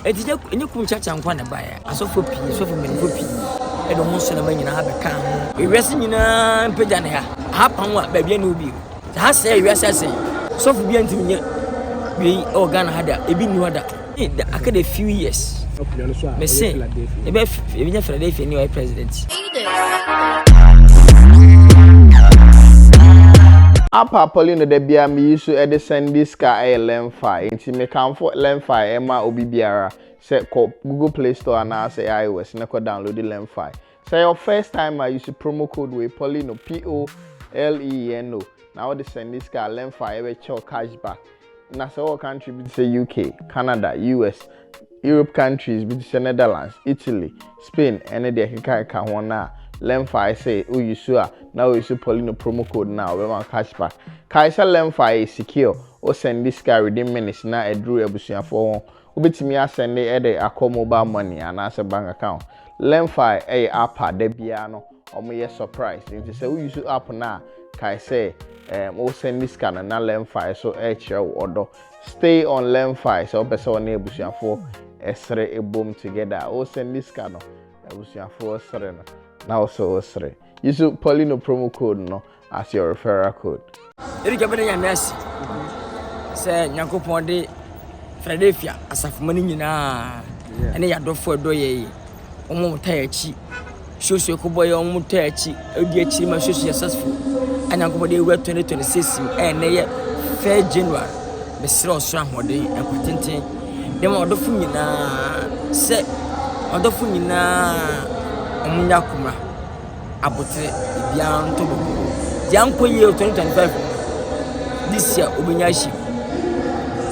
Enti nyɛ ɛnyɛ kum kyakya nko na ɛbaeɛ. Asɔfoɔ pii, asɔfo mpanimfoɔ pii ɛde wɔn nsɔrɔma nyinaa bɛkaa ho. Ewiase nyinaa mpagya ne ha. Aha pam a baabi ani obi. Sɛ ha sɛe wiase asɛe. Sɔfo bi antumi nyɛ wei ɛwɔ Ghana ha da. Ebi nni hɔ da. Da aka the few years. Mese ebe ebe Philadelphia ni ɔyɛ president. Apa Paulino da biara meyi so de sɛnde sika yɛ Lemfi nti mekamfo Lemfi ma obi biara sɛ kɔ Google Play Store anaasɛ iOS na kɔ download Lemfi. Sɛ ɛyɛ wo first time a use promo code wei Paulino P-O-L-E-N-O na wode sɛnde sika a Lemfi bɛkyɛ wo cash back. Na sɛ wowɔ country bi te sɛ UK, Canada, US, Europe countries bi te sɛ Netherlands, Italy, Spain ne deɛ ɛkekakeka ho no a, Lemfi se wo use a na wo use Paulino promo code no a wɔbɛma wo cash back. Kae sɛ Lemfi yɛ secure, wo sɛnde sika within minutes na aduru abusuafoɔ ho. Wobɛtumi asɛnde de akɔ mobile money anaasɛ bank account. Lemfi yɛ app a da biara no wɔyɛ surprise nti sɛ wo use app no a kae sɛ um, wo sɛnde sika no na Lemfi so ɛrekyerɛ wo ɔdɔ. Stay on Lemfi sɛ wopɛ sɛ wɔne abusuafoɔ ɛsere ɛbom together. Wo sɛnde sika no abusuafoɔ sere no na wo so wo sere. Use Paulino promo code no as your referral code. Eric bɛda Nyame ase sɛ Nyankopɔn de Philadelphia asafomma no nyinaa ɛne yɛadɔfo ɛdɔ yɛ yi wɔn a wɔtaa akyi suasua kɔbɔ yɛ wɔn taa akyi adi akyiri ma suasua successful a Nyankopɔn de awura 2026 mu ɛnɛ yɛ 3 January mesrɛ ɔsoro ahoɔden nkwa tenten de ma ɔdɔfo nyinaa sɛ ɔdɔfo nyinaa wɔn nyɛ akoma aboterɛ biribiara ntɔ bɔkɔɔ. Deɛ ankɔ yie wɔ 2025 mu no, this year wobɛnya ahyɛ mu.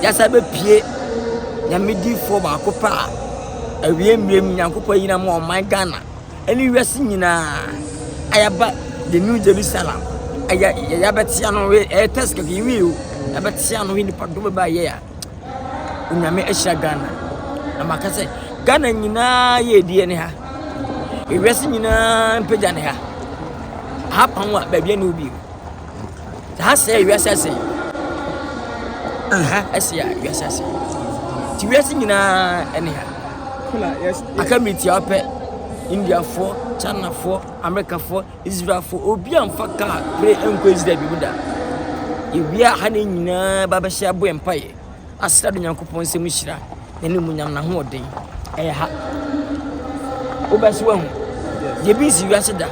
Yɛasa bɛpie Nyame difoɔ baako pɛ a awie mmerɛ mu Nyankopɔn ayi no ama ɔman Ghana ɛne wiase nyinaa a yɛaba the new Jerusalem ɛyɛ yɛabɛte ano ɛyɛ test kɛkɛ yɛwie o yɛabɛte ano nipa dɔm bɛba yɛ a Onyame ahyira Ghana. Na maka sɛ Ghana nyinaa yɛ ɛdiɛ ne ha. Ewiase nyinaa mpagya ne ha. Ha pam a baabi ani obi. Sɛ ha sɛ ewiase asɛe. Ha ɛsɛ a ewiase asɛe. Ti wiase nyinaa ɛne ha. Aka mi tia pɛ Indiafoɔ, Chinafoɔ, Amerikafoɔ, Israelfoɔ, obi amfa kaa pere nkɔ Israel bi mu da. Yɛwie a ha ne nyinaa ba bɛhyɛ abɔ yɛn mpaeɛ asra do Nyankopɔn nsɛm nhyira n'animuonyam n'ahoɔden ɛyɛ ha. Wobɛso wahu deɛ bi nsi wiase da.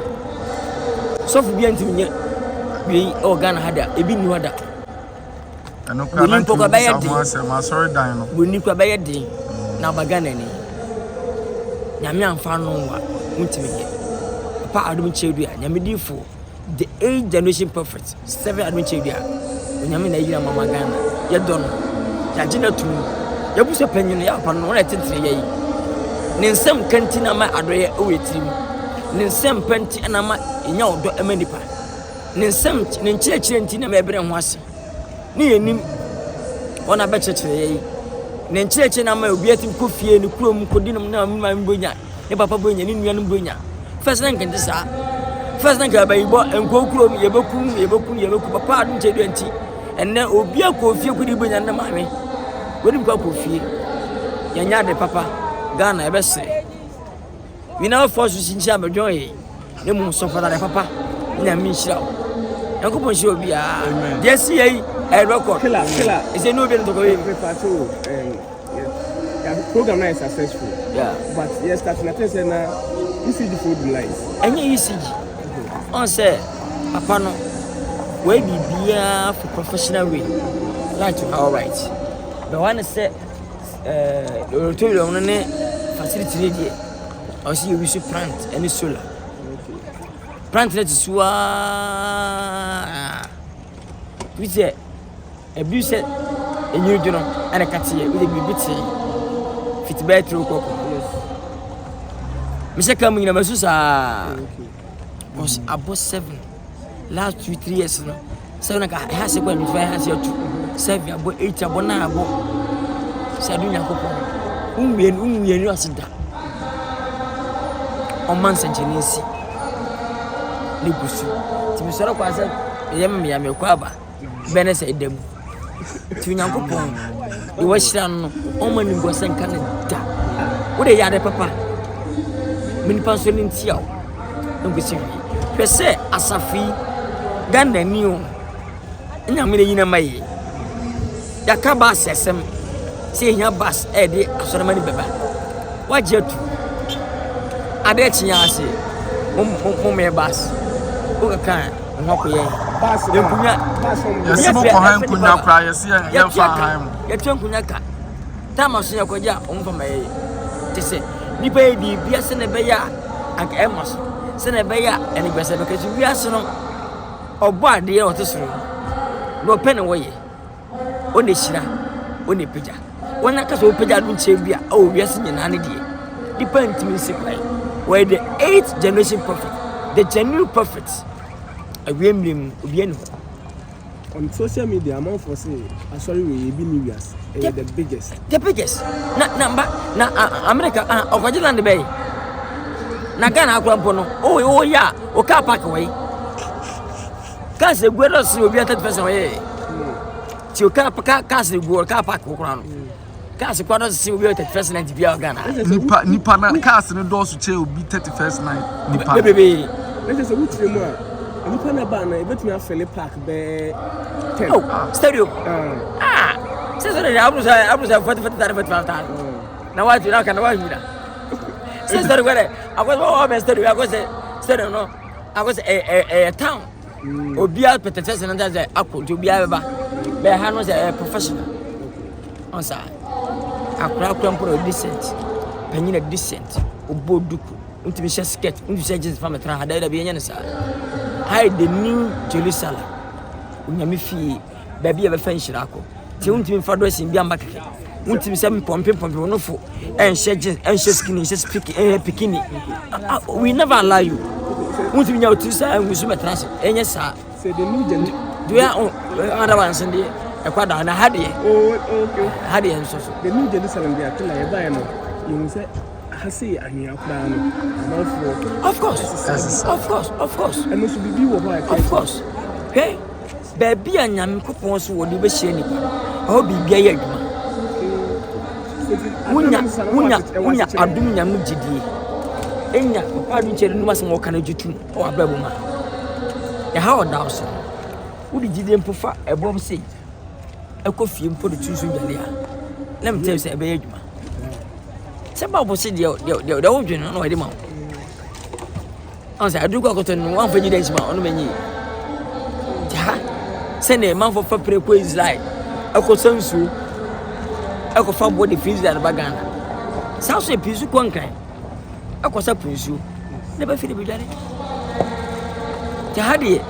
Sɔfo bi antumi nyɛ wei ɛwɔ Ghana ha da, ebi nni hɔ da. Ɛno koraa na nka obisa ho asɛm asɔredan no. Buroni koraa bɛyɛ den na aba Ghana ni. Nyame amfa no wa wontumi nyɛ. Papa Adom Kyerɛdua, Nyame difoɔ, the eighth generation prophet, seven Adom Kyerɛdua. Onyame na ayi ama ma Ghana. Yɛdɔ no. Yɛagye no atum. Yɛabusua panyin no, yɛ papa no, wɔn na ɛtentene yɛ yi. Ne nsɛm ka nti na ama adɔyɛ wɔ yɛ tirim. Ne nsɛm pa nti na ama yɛnya ɔdɔ ma nipa. Ne nsɛm, ne nkyerɛkyerɛ nti na mɛbrɛ ho ase. Ne yɛnim wɔn a bɛkyerɛkyerɛ yɛ yi. Ne nkyerɛkyerɛ na ama obi atumi kɔ fie, ne kurom, kɔdi nom na ne maame bɛnya, ne papa bɛnya, ne nuanom bɛnya. First na nkɛnte saa. First na nka abayibɔ, nkɔ kurom, yɛbɛkum, yɛbɛkum, yɛbɛkum. Papa adom kyɛ dua nti, ɛnnɛ obi akɔ fie kɔdi bɛnya ne maame. Wɔnim kɔ akɔ fie. Yɛnyɛ ade papa. Ghana yɛbɛsere. Nyina fɔ so kyinkyin abɛdwɔn yɛ na mmom sɔfo dade papa nyame nhyira wo nyankopɔn nhyira obiara deɛ si yɛ yi ɛyɛ record killer killer ɛsɛ ne obi no tɔkɔ yɛ program na yɛ successful yeah. but yɛ start na tɛ sɛ na ECG fo do light ɛnyɛ ECG ɔn sɛ papa no wɔyɛ biribiara for professional way light to all right but wɔn sɛ Ɛɛ auditorium no ne facility no deɛ ɔsɛ yɛ use plant ne solar. Plant no te so ara bi sɛ ebi sɛ enyi dwo no ɛna kateɛ bi de biribi te fiti bɛyɛ 3 o'clock. Mehyɛ kaa mu nyina masu saa because abɔ 7 last 2 3 years no. Sɛ na ka ɛha sɛ kɔ nifa ɛha sɛ atu sɛ abɔ eight abɔ nine abɔ sɛ adu nyankopɔn wonwie wonwie no ase da ɔma nsɛnkyerɛnne nsi ne gu so nti mesɔre kɔ asɛ ɛyɛ mmea mekɔ aba bɛn ne sɛ ɛda mu nti onyankopɔn deɛ wahyira no no ɔma nimguasɛ nka no da. Wode yɛ ade papa. Ma nipa nso ne ntia wo. Nkosi wie. Hwɛ sɛ asafo yi, Ghana ni o. Nyame na nyina ma yie. Yɛaka bus asɛm sɛ yɛhia bus a yɛde asɔrema no bɛba. Wagye atu. Adeɛ kye yɛn ase. Mommɛyɛ bus. Wokeka a, ho akɔyɛ. Nkunya. Yɛsi mo kɔ ha nkunya koraa yɛsi yɛmfa han mu. Yɛtua nkunya ka. Taama so yɛkɔgye a wɔmfa ma yɛyɛ. Te sɛ nipa yɛ biribia sɛ na ɛbɛyɛ a anka ɛma so. Sɛ na ɛbɛyɛ a ɛnigbɛsɛ bɛka so wiase no. Ɔbɔ adeɛ a ɔte soro no, deɛ ɔpɛ na ɔyɛ. Ɔna ɛhyira, ɔna ɛpagya. Wɔn ankasa ɔpagya no nkyɛn bi a ɛwɔ wiase nyinaa ne deɛ. Nipa ntumi nsi kwan. Wɔyɛ the eighth generation prophet, the genuine prophet. Awie mmerɛ mu, obiara ni hɔ. On social media, amanfoɔ se asɔre wei ebi ni wiase. Ɛyɛ the biggest. The biggest. Na na mba na America ah ɔkɔgye land bɛyi. Na Ghana akora mpo no, oh oh ya, o car park wɔ yi. Cars egu ɛdɔ so obi atati fɛsɛ ɔyɛ. Ti o car car cars egu car park wɔ kora no. Cars kora dɔ so obi atati fɛsɛ na ti bi a Ghana. Nipa nipa na cars no dɔɔso kyɛ obi 31st night nipa. Bebebe. Na kyerɛ sɛ wokyerɛ mu a nipa na ba na ebetumi afɛle park bɛɛ 10. Oh, stadium. Ah. Sɛ sɛ de aburu sɛ aburu sɛ 40 40 45 thousand. Na wa na ka na wa hwina. Sɛ sɛ de kwere akɔ sɛ ɔbɛ stadium akɔ sɛ stadium no akɔ sɛ ɛyɛ ɛyɛ town. Obiara pɛtɛ sɛ sɛ na sɛ akɔ nti obiara bɛba. Bɛɛ ha no sɛ ɛyɛ professional. Ɔn saa. Akora akora mpo na decent. Panyin na decent. Obo duku. Ntumi hyɛ skirt, ntumi hyɛ jeans fa mɛtena ha. Dabi dabi yɛnyɛ no saa. Ha yɛ the new Jerusalem. Onyame fie. Baabi a yɛbɛfa nhyira akɔ. Nti wontumi mfa dressing bi amba kɛkɛ. Wontumi sɛ mpɔmpe mpɔmpe wo nofo ɛnhyɛ jeans, ɛnhyɛ skinny, ɛnhyɛ spiki, ɛnhyɛ bikini. We never allow you. Wontumi nya otiri saa ngu so mɛtena ase. Ɛnyɛ saa. Sɛ the new Jerusalem. Deɛ ɔda wansen deɛ ɛkɔ da na ha deɛ. Oh, okay. Ha deɛ nso so. The new Jerusalem deɛ atela yɛbaeɛ no yɛhu sɛ ha sei anwea koraa no amanfoɔ. Of course, of course, of course. Ɛno nso biribi wɔ hɔ a ɛkyerɛ. Of course. Hwɛ baabi a Nyankopɔn so wɔde bɛhyia nipa no, ɛhɔ biribia yɛ adwuma. Wonya wonya wonya adom Nyame gyidie. Enya papa adom kyerɛ no asɛm wɔka no gye tum wɔ abrabɔ mu a. Ɛha ɔda wo so. Wode gyidie mpo fa ɛbɔm sei ɛkɔ fie mpo de tu nsu dwale a, let me tell you sɛ ɛbɛyɛ adwuma. Sɛ Bible se deɛ deɛ deɛ deɛ wodwene no na ɔde ma wo. Ɔn sɛ aduru kɔ akɔtɔ no wɔamfa gyidie ansi ma ɔno ma nyie. Nti ha sɛdeɛ manfo fa pere kɔ Israel ɛkɔsa nsuo ɛkɔfa boɔ de firi Israel ba Ghana. Saa nso yɛ pii nso kɔ Nkran ɛkɔsa po nsuo na bɛfi de bɛdware. Nti ha deɛ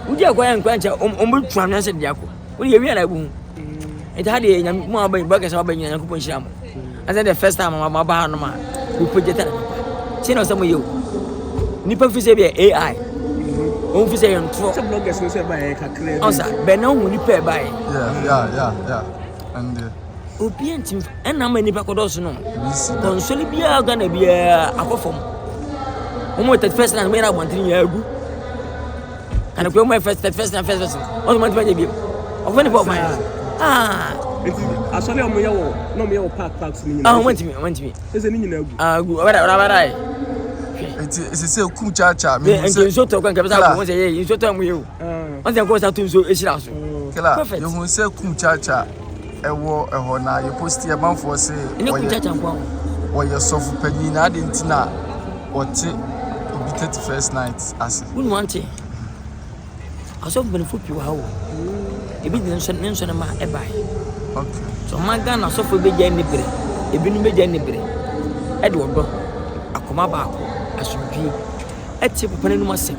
wogye akɔ yɛ nkwa nkyɛ ɔmbɛtu anwea sɛ de akɔ. Wode yɛwie na ɛbu nti ha deɛ nyame mu aba bɔ kɛsɛ waba nyina Nyankopɔn nhyira mo. Ɛsɛ the first time ma ba ha nom a mo project na papa. Sɛ na ɔsɛ mo yɛ o. Nipa fi sɛ bi yɛ AI. Wɔn fi sɛ yɛ ntorɔ. Sɛ bloggers no sɛ ɛba yɛ kakra bi. Ɔsa bɛn na ohun nipa ɛba yɛ. Yeah, yeah, yeah, yeah. And obi ntumi ɛna ama nipa kɔdɔɔso no. Kɔnsɔli biara Ghana biara akɔ fam. Wɔn mu 31st na wɔn nyinaa abɔnten nyinaa agu. Kana kura mu yɛ first first na first first. Wɔn mu ntoma nyɛ bi. Ɔfɔ nipa ɔfɔ yɛ. Ah. Nti asɔre a wɔn yɛ wɔ na wɔn yɛ wɔ park park so ne nyinaa. Ah wɔn ntumi wɔn ntumi. Ɛsɛ ne nyinaa gu. Ah gu ɔbɛda ɔbɛda yɛ. Nti sisi ekum kyaakyaa mi. Nti nsuo tɔ kwan kɛmɛ sɛ wɔn sɛ yɛ nsuo tɔ mu yɛ o. Wɔn sɛ nkɔsa to nsuo ehyira so. Kila yehu sɛ kum kyaakyaa ɛwɔ ɛhɔ na yɛ posti ɛmanfoɔ se wɔyɛ wɔyɛ sɔfo panyin na adi nti na wɔte obi 31st night ase. Wonu ante asɔfo mpanyinfo pii wɔ ha o ebi de ne nsɔ ne nsɔ ne ma ɛbae. Okay. So ɔman Ghana asɔfo bɛgya ne bere ebinom bɛgya ne bere ɛde ɔdɔ akoma baako asomdwie ɛte papa n'anum asɛm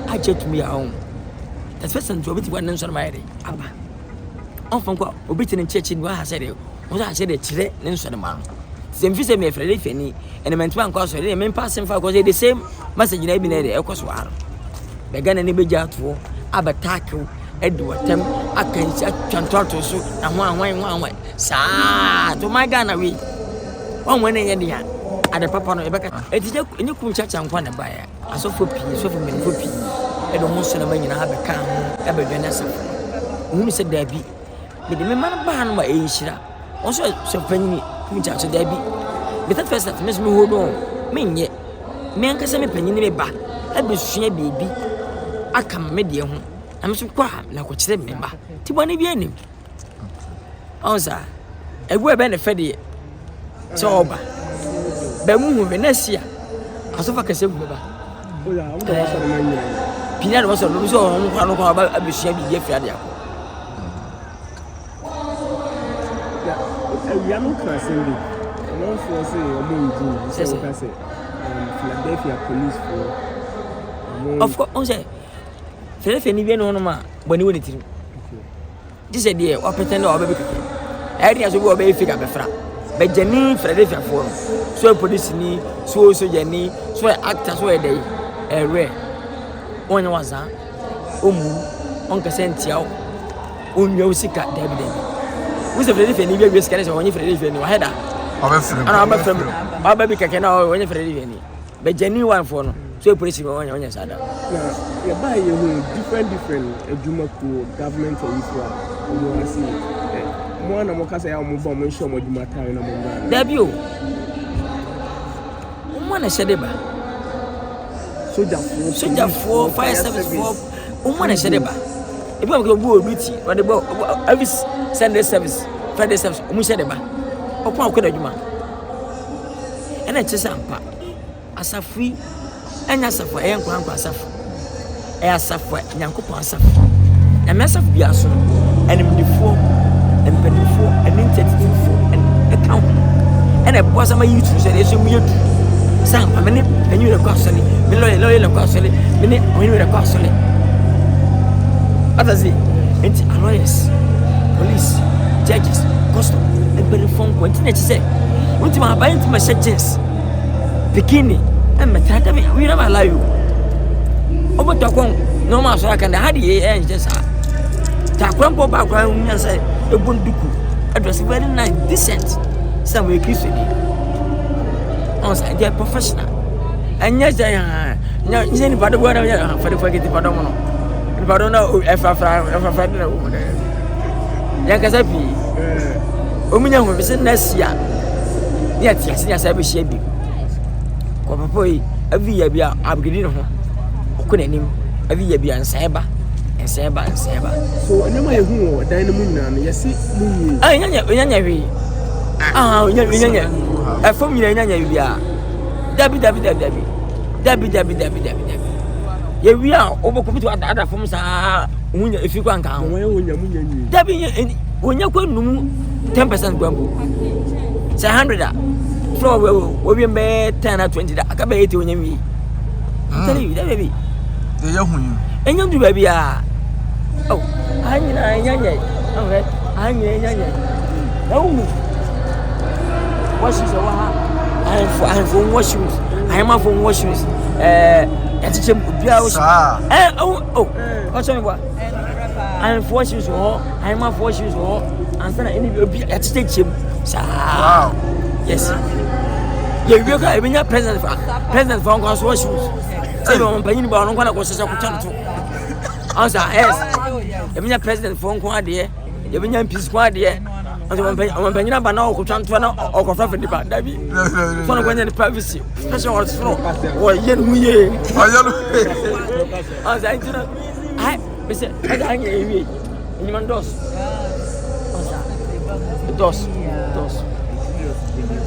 agye atumi yɛ ahom. Ɛsɛ sɛ nti obi te hɔ ne nsɔ ne ma yɛ de aba. Ɔmfa nkɔ obi te ne nkyɛkyɛ ni waha sɛ de wɔn ahyɛ de kyerɛ ne nsɔ ne ma no. Sɛ mfi sɛ meyɛ Philadelphia ni ɛna mantumi ankɔ asɔre deɛ mempa asɛm fa kɔ sɛ the same message na ebi na ɛde ɛkɔ so ara bɛ Ghana ni bɛgya atoɔ abɛtaakew adi wɔtɛm aka nsi atwa ntoato so na ho ahwan ho ahwan saa to my Ghana wei wɔn wɔn nyɛ den a ade papa no yɛbɛka eti nyɛ nyɛ kum kyakya nkwa na baeɛ asɔfo pii asɔfo mpanimfoɔ pii ɛde wɔn nsɔnama nyinaa abɛka ho ɛbɛdwa ne asafo no ohun sɛ daabi mede me mma no baa no ma ɛyɛ nhyira Wɔn nso sɛ panyin kum kyakye daabi. Me 31st night me nso me hold on. Menyɛ. Me ankasa me panyin ne me ba abɛsua biribi aka me deɛ ho. Na me nso kɔ a na kɔkyerɛ me ba. Nti bɔne bi anim. Ɔn saa. Ɛgu ɛbɛn ne fɛ deɛ sɛ ɔba. Bɛn mu hu hwɛ na asi a asɔfo akɛse gu bɛba. Pii na wɔsɔre no bi sɛ wɔn kora no kora ɔba abɛsua biribi afiri ade akɔ. Awia no ka asɛm bi. Amanfoɔ sɛ wɔn ngye nni sɛ wɔka sɛ Philadelphia policefoɔ. Of course, ɔn sɛ Philadelphia ni bi ɛna wɔnom a bɔne wɔ ne tirim. Gye sɛ deɛ wapɛtɛn dɛ ɔbɛbɛ kɛkɛ. Ɛyɛ den sɛ obi a ɔbɛyɛ fake abɛfra. Bɛgyani Philadelphiafoɔ no, so ɔyɛ polisini, so ɔyɛ sogyani, so ɔyɛ actor, so ɔyɛ dɛn, ɛyɛ rare. Ɔnyɛ wazaa, ɔmmu, ɔnkasa ntia wo, ɔnwia wo sika, daabi daabi. Wo sɛ Philadelphia ni bi awie sika ne sɛ ɔnyɛ Philadelphia ni, wahɛ da. Ana ɔbɛfrɛ mu, ɔba bi kɛkɛ na ɔnyɛ Philadelphia ni. But genuine one foɔ no so yɛ polisi ma wɔnyɛ wɔnyɛ saa da. Na yɛbaa yɛ hu different different adwuma kuo government ayifoɔ a wɔn wɔ ase ɛ mo ana mo kasa yɛ a wɔn ba wɔn nhyɛ wɔn adwuma ataare na wɔn mbra. Dabi o wɔn ana hyɛ de ba. Sogyafoɔ sogyafoɔ fire service foɔ wɔn ana hyɛ de ba ebi wɔn kɛ obi wɔ duty wɔde bɔ every Sunday service Friday service wɔn hyɛ de ba ɔkɔn akɔ n'adwuma. Ɛna ɛkyerɛ sɛ ampa, asafo yi ɛnyɛ asafo a ɛyɛ nkorankora asafo. Ɛyɛ asafo a Nyankopɔn asafo. Nyame asafo biara so no, animdefoɔ, mpanimfoɔ, ɛne nkyɛtitifoɔ ɛka ho. Ɛna ɛboa sɛ ma youth sɛ ɛsɛ mu yɛ du. Sɛ ampa me ne panyin wɛrɛ kɔ asɔre, me lɔyɛ lɔyɛ lɛ kɔ asɔre, me ne ɔhene wɛrɛ kɔ asɔre. Ata se, nti lawyers, police, judges, custom, mpanimfoɔ nko nti na ɛkyɛ sɛ wontumi aban ntumi hyɛ jeans bikini ɛmmɛtra dabi we never allow you wobɛtɔ kɔn na ɔma asɔre aka ha de yɛ ɛnhyɛ saa takora mpo ba akora ho nya sɛ ɛbɔ duku ɛdress very nice decent sɛ wɔyɛ kristoni ɔn sɛ ɛyɛ professional ɛnyɛ sɛ nyɛ nyɛ nipa dodoɔ na yɛ fɛde fɛde nipa dɔm no nipa dɔm na ɛfrafra ɛfrafra de na wɔ mu dɛ yɛn kasa pii wɔn nya ho sɛ nɛɛsi a ne yɛ te ase ne asa bɛhyia bi kɔ papa yi every year bi a abigidi ne ho ɔkɔ n'anim every year bi a nsan ba nsan ba nsan ba. so nneɛma yɛ hu wɔ dan no mu nyinaa no yɛsi mu nwie. ɛɛ nya nya nya hwee ah nya nya nya ɛfam nyinaa nya nya biara dabi dabi dabi dabi dabi dabi dabi dabi dabi yɛwie a wobɛkɔ bi to ada fam saa ho nya efi kɔ anka ho dabi wɔnya kɔ num 10 percent kɔ mpo sɛ 100 a fɛ wɔwie bɛyɛ 10 na 20 da aka bɛyɛ 80 wɔnya nwie tell you dabi dabi yɛyɛ hu yi ɛnya ndu baabi a oh aha nyinaa ɛnya nyɛ ahwɛ aha nyinaa ɛnya nyɛ na wohu washrooms ɛwɔ ha ahemfo ahemfo washrooms ahemafo washrooms ɛɛ yɛakyekyɛ mu obiara wɔ ɛɛ ɔwɔ o ɔsɔ mi bɔ ahemfo washrooms wɔ hɔ ahemafo washrooms wɔ hɔ ansa na ɛni obi yɛakyekyɛ kyɛ mu saa yes yɛwie kora ebi nya president fa president fa nkwa so washrooms sɛ ebi wɔn mpanyin ba ɔno nkwa na kɔ sɛsɛ kotwa no to ansa yes ebi nya president fo nko adeɛ. yɛbɛnya mpisi ko adeɛ ɔmampanyin aba na ɔkɔtwa ntoa na ɔkɔfrafra nipa dabi sɛ ɔno kɔnyɛ ne privacy special ɔsoro wɔyɛ ne ho yie ɔsɛ nti no ai mesɛ ɛda anyɛ ɛwie enyima no dɔɔso dɔɔso dɔɔso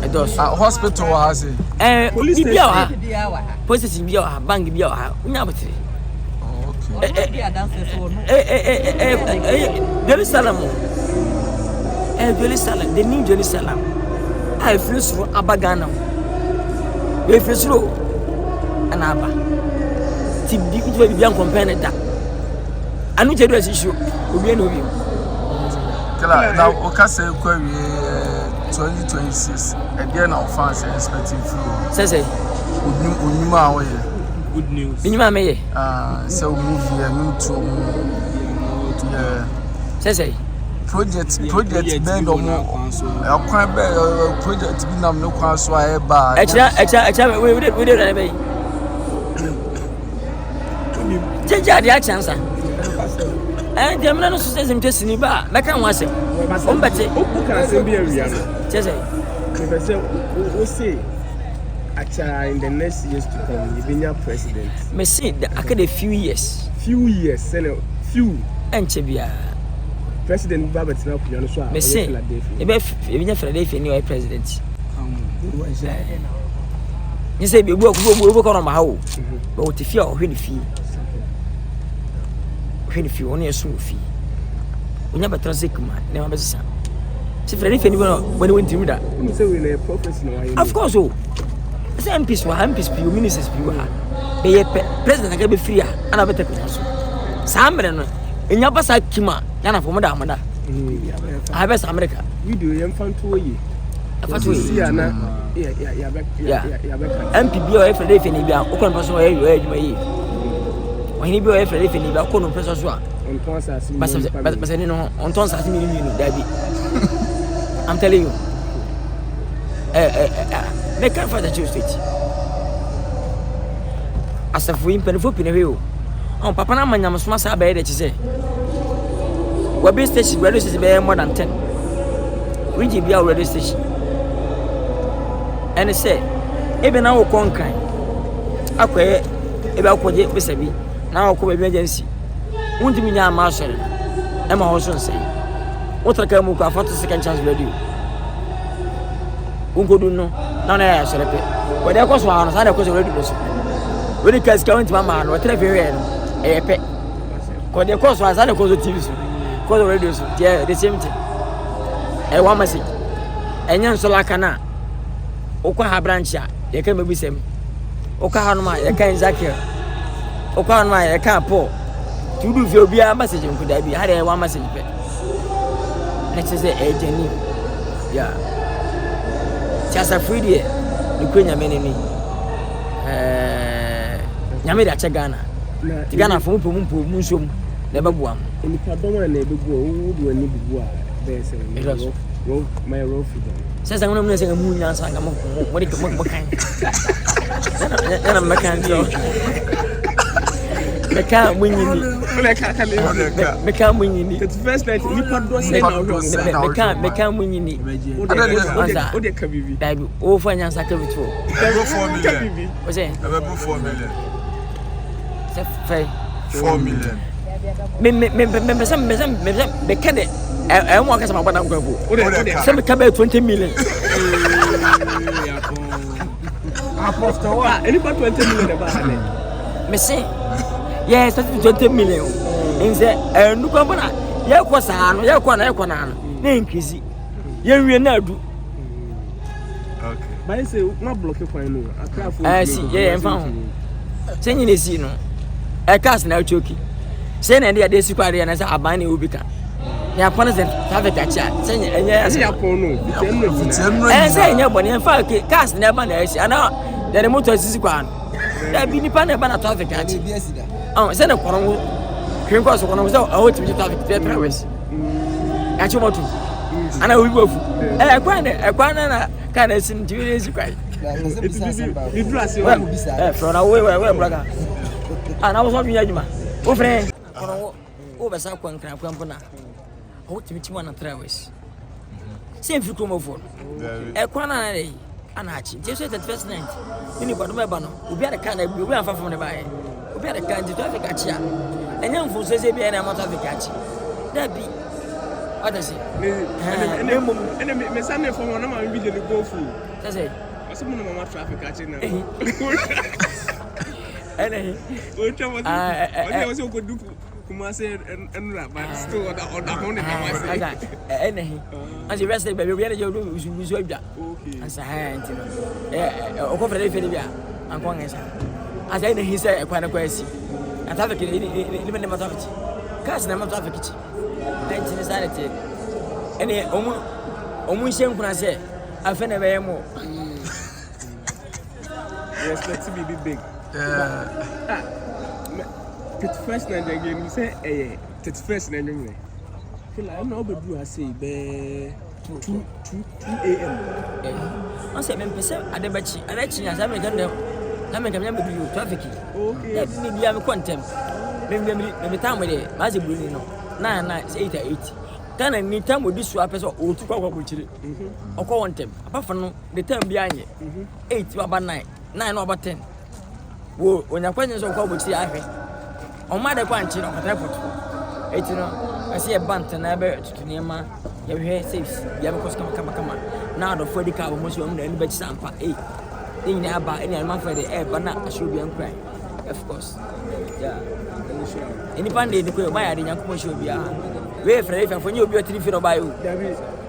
ɛdɔɔso ah, hospital wɔ ha se ɛɛ biribi a wɔ ha police station bi a wɔ ha bank bi a wɔ ha wonya abotire Jerusalem ɛyɛ Jerusalem the new Jerusalem a efiri soro aba Ghana ho efiri soro ɛna aba ti bi ntoma bibi ankɔmpɛn ne da ano kyɛ do ɛsi so obi ɛna obi. Kila na o kasa ekɔ awie 2026 ɛdeɛ na o fans expect firi o. Sɛsɛ. Onyuma a wɔyɛ. Good news. Enyima a meyɛ. Ah, sɛ wo movie ɛno tuo mu. Yeah. Sɛ sɛ. Project project bɛn dɔ mo ɛkwan bɛn project bi nam ne kwan so a ɛba. Ɛkyerɛ ɛkyerɛ ɛkyerɛ wei wei wei de bɛyi. Gyegye adeɛ akyɛ nsa. Ɛn deɛ mena no so sɛ sɛ metwa sini ba a mɛka ho asɛm. Wɔn bɛte. Woka asɛm bi awia no. Kyɛ sɛ. Mepɛ sɛ wo se akyɛ in the next years to come yɛbɛnya president. Me se aka the few years. Few years sɛnɛ few. Ɛnkyɛ biara. President bi ba bɛtena akonnwa no so a ɔyɛ Philadelphia. Mese yɛbɛnya Philadelphia ni ɔyɛ president. Nye sɛ ebi obi obi obi kɔ na ɔma ha o. Bɛ wɔte fie a ɔhwɛ ne fie. Ɔhwɛ ne fie ɔno yɛ so wɔ fie. Onya bɛtena sɛ kuma nneɛma bɛsesa. Sɛ Philadelphia ni bɛ wɔne wɔn tirim da. Of course o. Sɛ MPs wɔ ha MPs pii o ministers pii wɔ ha. Bɛyɛ pɛ president akɛ bɛfiri a ana bɛtɛ akonnwa so. Saa mmerɛ no enya ba saa kim a Ghana fo mo da mo da. Aha bɛ sa America. Video yɛn fa nto yie. Ɛfa to yie. Si ana yɛ yɛ yɛ bɛ yɛ bɛ ka. MP bi a ɔyɛ Philadelphia ni bi a okɔ nipa so ɔyɛ ɔyɛ adwuma yie. Ɔhene bi a ɔyɛ Philadelphia ni bi a okɔ no mpɛ so a. Ɔntɔn asase mi. Basa basa ni no ɔntɔn asase mi ni mi dabi. I'm telling you. Eh eh eh. Meka fa the state. Asafo yi mpanimfoɔ pii na ɛhwɛ o. Ɔn papa no ama nyamesom asa abɛyɛ dɛ kyesɛ wabi station radio station bɛyɛ more than 10 region bi a radio station ɛne sɛ ebi na wokɔ nkran akɔyɛ ebi akɔgye bisa bi na wokɔ baabi emergency wontumi nya ama asɔre no ɛma hɔ so nsɛe wotra kaa mu kɔ afa to second chance radio Wonkodu no na ɔno yɛ asɔre pɛ. Wɔde ɛkɔ so ara no saa na ɛkɔ so radio no so. Wode ka sika wontumi ama no ɔtena fie hwɛɛ no ɛyɛ pɛ. Kɔde ɛkɔ so ara saa na ɛkɔ so TV so kɔ so radio so deɛ the same thing. Ɛyɛ one message. Ɛnyɛ nsɔlaka no a wokɔ ha branch a yɛka mmebisɛm. Wokɔ hanom a yɛka Ezekiel. Wokɔ hanom a yɛka Paul. Nti wodu fie obiara message nko daabi ha deɛ ɛyɛ one message pɛ. Na kyerɛ sɛ ɛyɛ genuine. Yeah. Ti asafo yi deɛ nokura nyame no ni. Ɛɛ nyame de akyɛ Ghana. Ti Ghana fo mu pɛ mu mpo mu nso mu na ɛbɛboa mo. Nipadɔm a na ɛbɛgu a wowo de w'ani bubu a bɛyɛ sɛ my raw figure. Sɛ sɛ mo sɛ mo nyansa nka mo mo de mo mo kan. Ɛna mɛka nkyerɛ wo. Mɛka mo nyini. Mɛka mo nyini. Mɛka mɛka mo nyini. O de ka bibi. Dabi o fa nyansa ka bi to. Ɛbɛ 4 million. O sɛ. Ɛbɛ 4 million. Sɛ fɛ. 4 million. Me me me me me sɛ me sɛ me sɛ mɛka de ɛ ɛ mo akasa ma bɔ na nkɔ ɛfo. Sɛ mɛka bɛyɛ 20 million. Apostle wa nipa 20 million ɛba ha nɛ. Me se yɛ expect 20 million o. Nsɛ ɛnu kwan bɔ na yɛkɔ saa no yɛkɔ na yɛkɔ na no na increase yɛnwie na adu. Báyìí sɛ wọn block kwan no akrafo. Ɛɛ si yɛ yɛn fa ho sɛ nyina esi no ɛ cars na atwa oki sɛ na ɛde ade si kɔ adeɛ na sɛ aban na ɛwɔ bi ka na yapɔn no sɛ traffic akyi a sɛ nyɛ ɛnyɛ asɛ. Ɛyɛ yapɔn no fitiam no nyinaa. Ɛɛ sɛ ɛnyɛ bɔ ne yɛn fa cars na ɛba na ɛsi ana yɛde moto asisi kɔ ano dabi nipa na ɛba na traffic akyi ɔn sɛ ne kɔnɔ ho hwɛ nkɔ so kɔnɔ ho sɛ ɔwɔ tìmi traffic tɛ 3 hours akyi wɔn to ana obi bɔ fu ɛɛ kwan na ɛkwan na na kaa na esi no tìmi na esi kwan. Ɛ fɛn na wo wɛ wɛ bulaga a na wosɔ dun yɛ adwuma wo fɛn kɔnɔ wo wo bɛ sa kwan kran kwan po na ɔwɔ tìmi ti mu ana 3 hours sɛ nfiri kurom ɔfoɔ no ɛkwan na ana yi ana akyi nti ɛsɛ 31st night ne nipa dɔm ɛba no obi a de kaa na ebi obi anfa fam ne ba yɛ obi a de kaa nti traffic akyi a ɛnyɛ nfonso sɛ ebi ɛna ɛma traffic akyi dabi wata se ɛɛ mmom ɛna mɛ sa ne fam ɔna maame bi de ne go fu sɛ sɛ ɔsɛ mo na mama traffic akyi na ɛna yi otwa wɔn ɔsɛ ɔsɛ okodu Kumase ɛnura but still ɔda ɔda ho ne nam ase ɛna yi ase wɛsɛ baabi obi ɛna yɛ ɔdo wusu wusu adwa asa hɛn nti no ɛ ɔkɔ fɛrɛ fɛrɛ bi a ankɔ ŋɛ sa asa ɛna yi sɛ ɛkwan no kɔ asi na traffic ne ne ne ne ma traffic cars na ma traffic kyi ɛnti ne saa ne te ɛne ɔmo ɔmo nhyɛ nkuna sɛ afɛ na ɛbɛyɛ mo. We expect to be big. Yeah. Ah, 31st night again, you say, eh, 31st night, anyway. Kila, I'm not be I say, be 2 2 2 a.m. Ɔsɛ mempɛ sɛ ade bɛkye ade kye a saa meka dɛm na meka menya bɛdu traffic. Okay. Dɛ bi bia mekɔ ntɛm. Me me me me time deɛ maasɛ buroni no 9 9 sɛ 8 a 8. Ghana ni time odi so apɛ sɛ ɔtu kɔ akɔ aburokyire. Ɔkɔ wɔn ntɛm. Apafa no the time bi anyɛ. 8 waba 9, 9 na waba 10. Wo onya kwan sɛ ɔkɔ aburokyire ahwɛ. Ɔmo ade kɔ ankye no ɔkɔtena airport. Eti no ɛsɛ yɛ ba ntɛm na yɛbɛ tutu nneɛma yɛhwɛ safes bia bɛkɔ so kama kama kama na adɔfo adi ka wɔn so wɔn na ani bɛkye sɛ ampa ei ne nyinaa aba ɛne amanfoɔ de ɛɛba na ahyɛ obiara nkuran of course yeah nnipa no de ne kɔ ɔba yɛ ade nyankopɔn hyɛ obiara wei fɛrɛ fɛfo nyɛ obi ɔtiri fi na ɔba yɛ o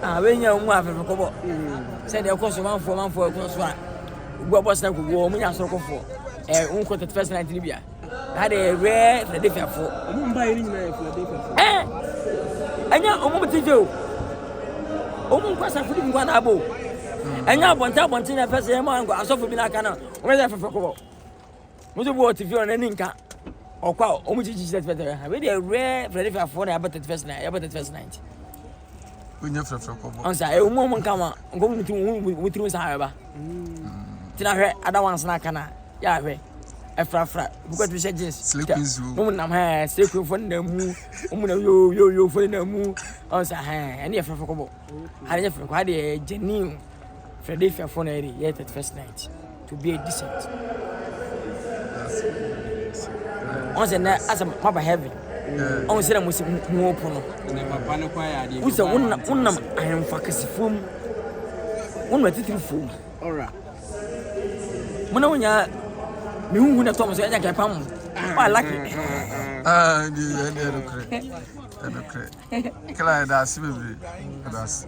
ah wei nyɛ ɔmu afɛfɛ kɔbɔ sɛ deɛ ɛkɔ so manfoɔ manfoɔ ɛkɔ so a ogu abɔ sena kogu wɔn nyɛ asɔrɔkɔfoɔ ɛɛ wɔn kɔ 31st night no bia na de rare Philadelphia fo. Ɔmo mba yɛ ne nyinaa yɛ Philadelphia fo. Ɛɛ ɛnyɛ ɔmo mo ti fɛ o ɔmo nkɔ asafo bi nkɔ na abo ɛnyɛ abɔnten abɔnten na ɛfɛ sɛ ɛmo ankɔ asɔfo bi n'aka na ɔmo yɛ fɛfɛ kɔbɔ mo nso bi wɔ ti fi ɔno ani nka ɔkɔ a ɔmo kyikyi kyerɛ fɛfɛ ha wei deɛ rare Philadelphia fo na yɛabɔ 31st night yɛabɔ 31st night. Wonyɛ fɛfɛ kɔbɔ. Ɔnsa ɛwɔ mu ɔmo nka ma nkɔ mu ti mu ti mu saa ɛba. Tina hwɛ ada wansa aka na yɛ ahwɛ ɛfrafra obi kɔ tumi hyɛ jeans wɔn mu nam hɛn slay queen fo nam mu wɔn mu nam yoo yoo yoo fo nam mu ɔn sɛ hɛn ɛne yɛ fɛfɛ kɔbɔ ha de yɛ fɛfɛ kɔ ha de yɛ genuine Philadelphia fo na yɛ de yɛ 31st night to be a decent ɔn sɛ nɛ asɛ maba heaven ɔn sɛ na mo si mo po no wosɛ wonam ahemfo akɛsefoɔ mu wonam atitirifoɔ mu Ora. Mo na wonya me huhu na tɔm so ɛnya kɛ pam mo. Wa lucky. Ah, di ɛne ɛnokorɛ. Ɛnokorɛ. Kila ɛda ase bebree. Ɛda ase.